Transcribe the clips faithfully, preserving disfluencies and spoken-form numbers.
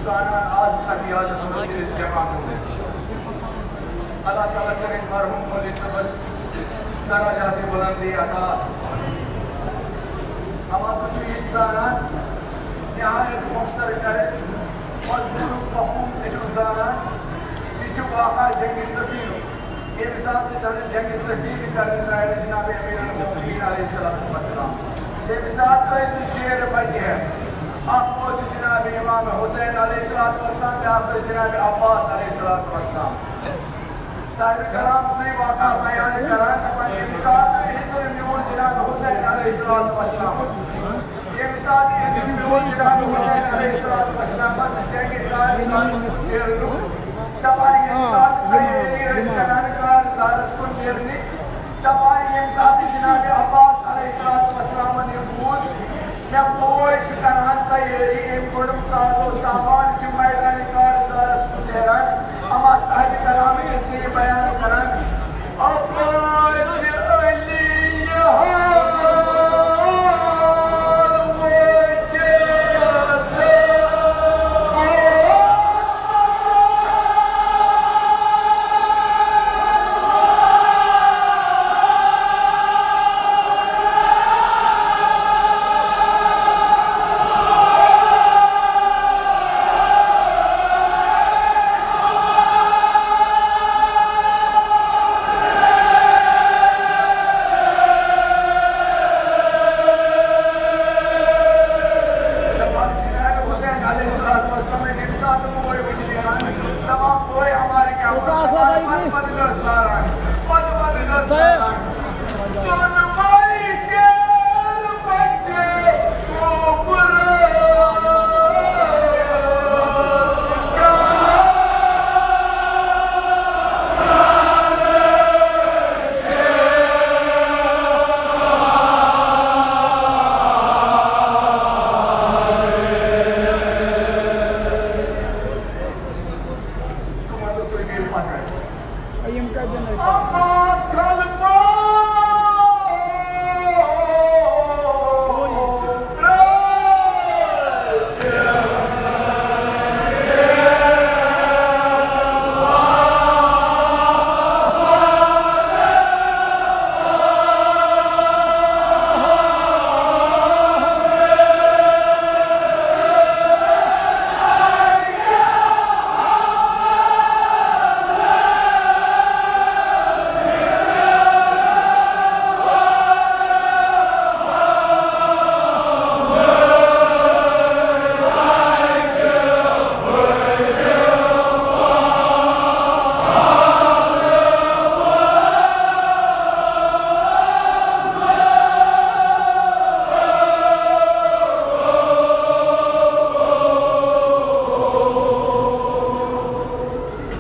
زانان آز تَتھ یادَس منٛز چھِ أسۍ جمع گٔمٕتۍ۔ اللہ تعالیٰ کٔرِنۍ مرحوم مولوی صٲبَس درجات بلندی عطا۔ اما بہٕ چھُس یہِ تہِ زانان، نہایت مۄخصر کٔرِتھ، مضموٗنُک مفہوٗم تہِ چھُس زانان۔ یہِ چھُ واقعہ جنگِ صفیٖنُک۔ ییٚمہِ ساتہٕ تہِ زَن جنگِ صفیٖن کرنہٕ درٛاے جناب امیر المومنین علیہ الصلوۃ والسلام، تَمہِ ساتہٕ ٲسۍ زٕ شیر بچہِ ہٮ۪تھ۔ اکھ اوس جناب امام حسین علیہ الصلوۃ والسلام، بیٛاکھ اوس جناب عباس علیہ الصلوۃ والسلام۔ صاحب کرام سُے واقعہ بیان کران، دَپان، ییٚمہِ ساتہٕ ہیٚژٕر میون جناب حسین علیہ الصلوۃ والسلام، ییٚمہِ ساتہٕ ییٚتہِ میون جناب حسین علیہ الصلوۃ والسلامَس جنگِ کارزارَس پھیرنُک، دَپان، ییٚمہِ ساتہٕ تیٲری ٲسۍ کران کارزارَس کُن نیرنٕکۍ، دَپان، ییٚمہِ ساتہٕ جناب عباس علیہ الصلوۃ والسلامَن یہِ بوٗز، مےٚ بوے چھُ کران تیٲری، أمۍ کوٚڑُم ساز و سامان، چھُ میدانِ کارزارَس کُن نیران۔ اما صاحب کرام ییٚلہِ یہِ بیان کران، عباس علی حال وجہ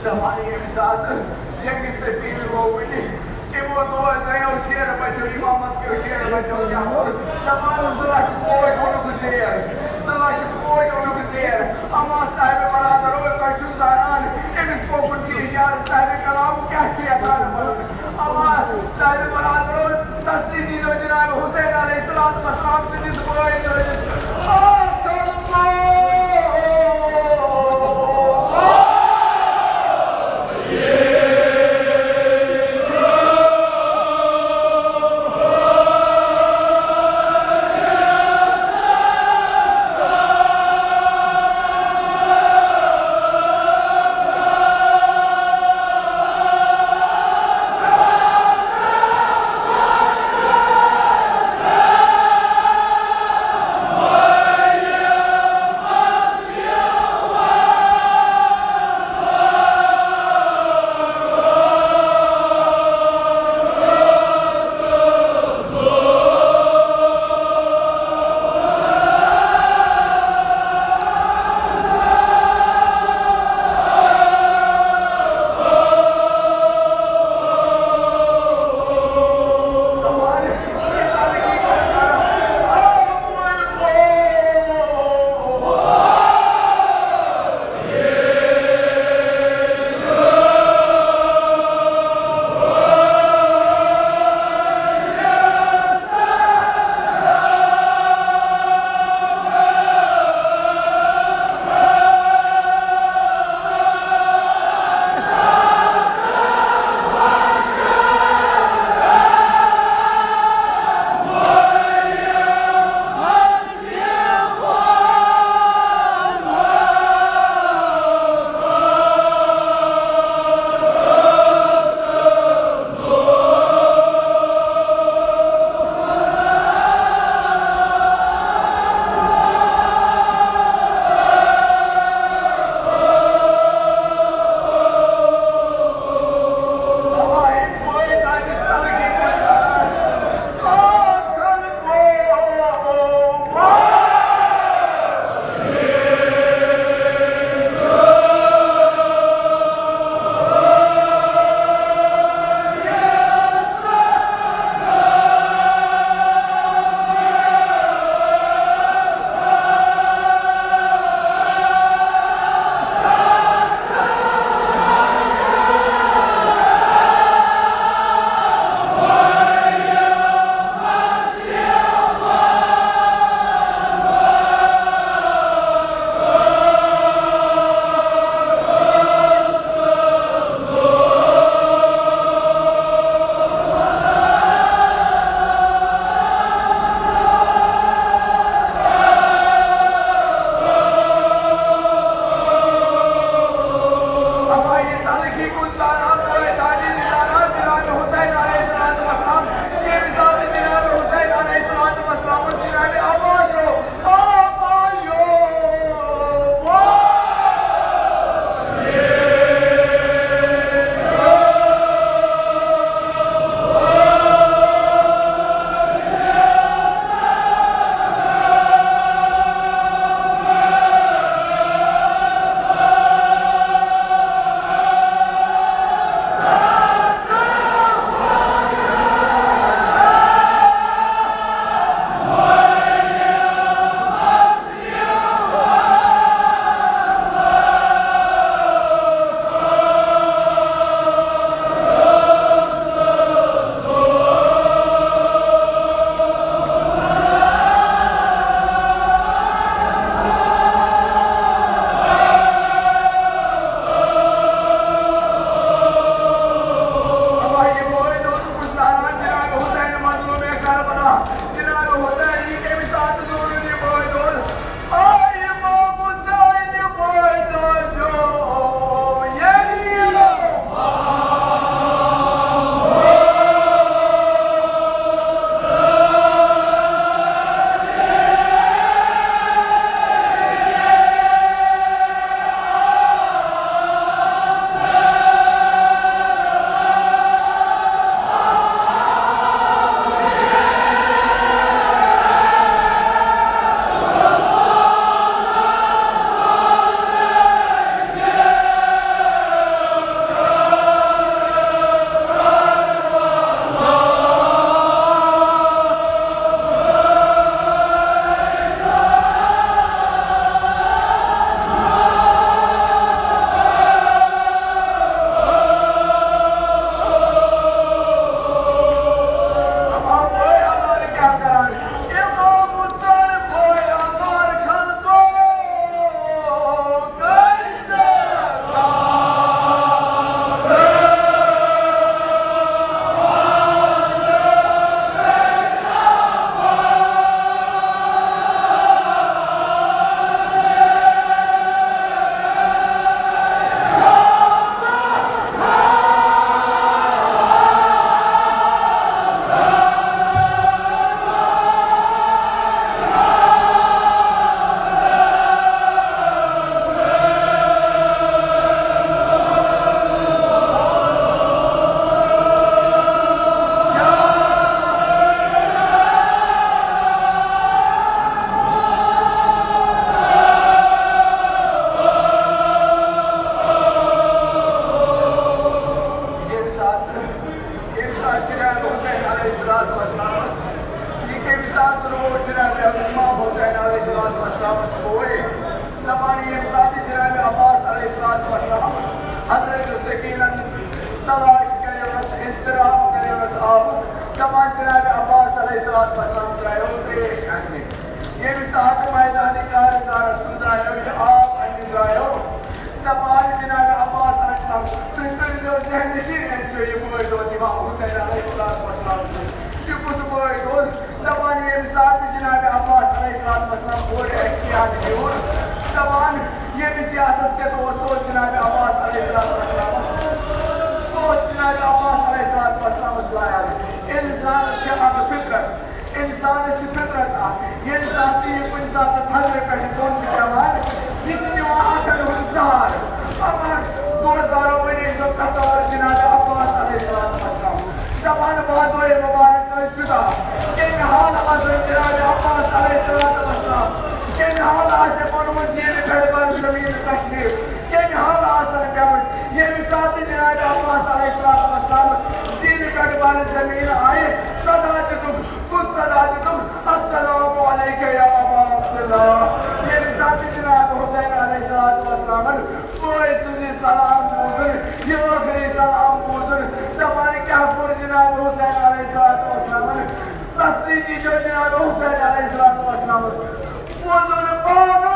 زمانہٕ ییٚمہِ ساتہٕ ییٚمہِ سفیر گوٚو وٕنہِ، تِمو دوس دۄیو شیرٕ بچو، امامت کیو شیرٕ بچو کیٛاہ کوٚر؟ دپان، زٕ لچھ فوج اوٚنُکھ زیر، زٕ لچھ فوج اوٚنُکھ زیر۔ اما صاحب برادرو، تۄہہِ چھُو زانان، أمِس کوٚمُت چھُ اشارٕ، صاحب کلام کیٛاہ چھُ یژھان ونُن؟ اما صاحب برادرو، تسلی دیٖزیو جناب حسین علیہ الصلوۃ والسلام سٕنٛدِس بٲے دٲدِس۔ آ، سلام۔ ییٚمہِ ساتہٕ، ییٚمہِ ساتہٕ جناب حسین علیہ الصلوۃ والسلامَس، یہِ کَمہِ ساتہٕ روٗد جناب امام حسین علیہ الصلوۃ والسلامَس کورِ؟ دَپان ییٚمہِ ساتہٕ جناب عباس علیہ الصلوۃ والسلام حضرت سکینَن تلاش کَریوس، اضطراب کَریوس آمُت، دَپان جناب عباس علیہ الصلوۃ والسلام درٛایو ترٛیش اَننہِ۔ ییٚمہِ ساتہٕ میدانِ کارزارَس کُن درٛایو، یہِ آب اَننہِ درٛایو، دَپان جناب عباس علیہ السلام، تُہۍ کٔرۍزیو ذہن نشین، أمۍ چھُ یہِ بٲے دۄد امام حسین علیہ الصلوۃ والسلام سُنٛد۔ یہِ کُس بٲے دۄد؟ دَپان ییٚمہِ ساتہٕ جناب عباس علیہ الصلوۃ والسلام اورٕ اَسہِ یاد پیوٚو، دَپان ییٚمِس یادَس کیٛاہ اوس، سُہ اوس جناب عباس علیہ الصلوۃ والسلام، سُہ اوس جناب عباس علیہ الصلوۃ والسلامَس لایق۔ اِنسانَس چھِ اَکھ فطرت، اِنسانَس چھِ فطرت اَکھ، ییٚمہِ ساتہٕ تہِ یہِ کُنہِ ساتہٕ تھزرٕ پٮ۪ٹھٕ بۄن چھُ پٮ۪وان، یہِ چھِ نِوان اَتھَن ہُنٛد سہارٕ۔ اَما دوستارو، وۄنۍ ٲسۍزیو تصور جناب عباس علیہ الصلوۃ والسلام۔ دَپان بازوے مُبارک ٲسۍ جُدا، کَمہِ حالہٕ آسَن جناب عباس علیہ الصلوۃ والسلام، کَمہِ حالہٕ آسٮ۪کھ اوٚنمُت زیٖنہٕ پٮ۪ٹھ بَر زٔمیٖن تشریٖف، کَمہِ حالہٕ آسَن پٮ۪مٕتۍ۔ ییٚمہِ ساتہٕ جناب عباس علیہ الصلوۃ والسلام زیٖنہٕ پٮ۪ٹھ بَر زٔمیٖن آیہِ، صدا دِتُکھ، کُس صدا دِتُکھ؟ السلام علیک یا ابا عبداللہ۔ ییٚمہِ ساتہٕ جناب حسین علیہ الصلوۃ والسلامَن بٲے سُنٛد یہِ سلام بوٗزُن، یہِ ٲخری سلام بوٗزُن، دَپان کیٛاہ کوٚر جناب حسین علیہ الصلوۃ والسلامَن؟ تصدیٖقی چھو جناب حسین علیہ الصلوۃ والسلامَس۔ ووٚنُن، او